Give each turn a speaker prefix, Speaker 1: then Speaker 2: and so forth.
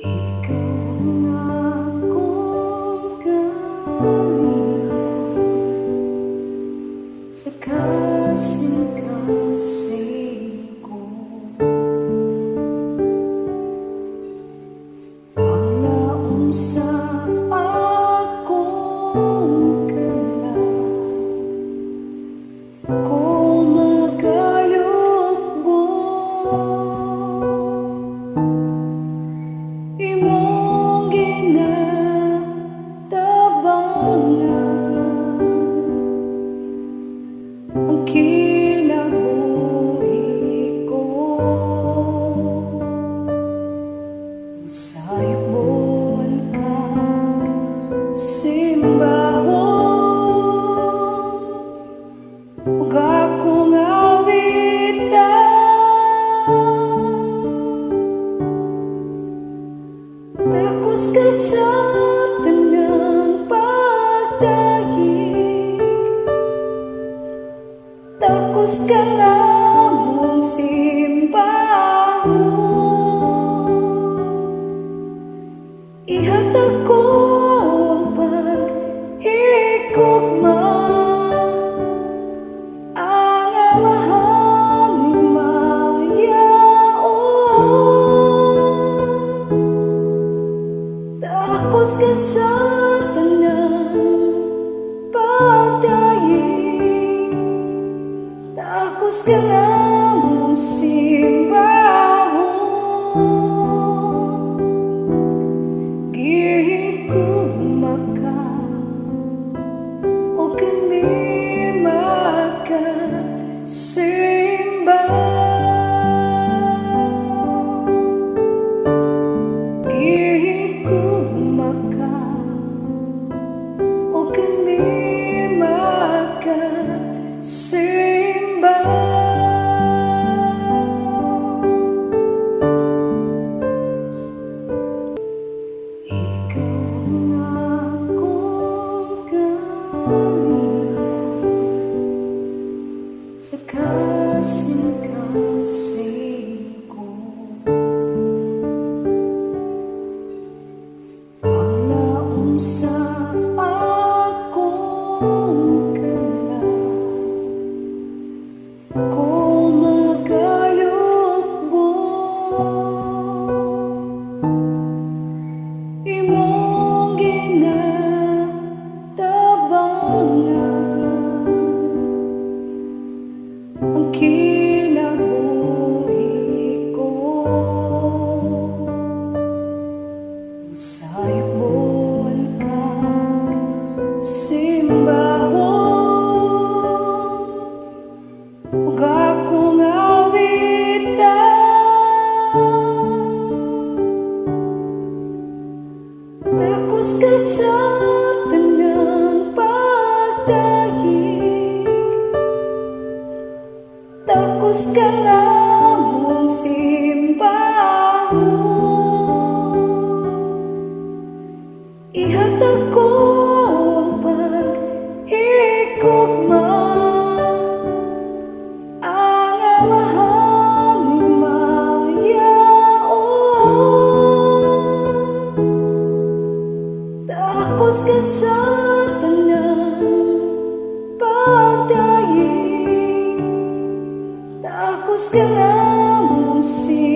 Speaker 1: Ikaw ang akong kalilag sa kasing-kasing ko. Panglaom sa akong kalag ko magayugbo. Imong ginatabangan ang kinabuhi ko. Mosayop buwan kag simbahon ug akong awitan. Takos ka sa tanang pagdayeg, takos ka ngamong simbahon. Ihatag ko ang paghigugma, ang Amahan ni mayaon. Takos ka sa tanang pagdayeg, takos ka ngamong simbahon. Gihigugma ka ug kami magasimba. Gihigugma ka ug kami magasimba. Ikaw ang akong kalilag sa kasing-kasing ko. Panglaom sa akong kalag ko magayugbo. Imong ginatabangan ang kinabuhi ko. Mosayop buwan kag simbahon ug akong awitan. Takos ka sa tanang pagdayeg, takos ka ngamong simbahon. Ihatag ko ang paghigugma, ang Amahan ni mayaon. Takos ka sa tanang pagdayeg, takos ka ngamong simbahon.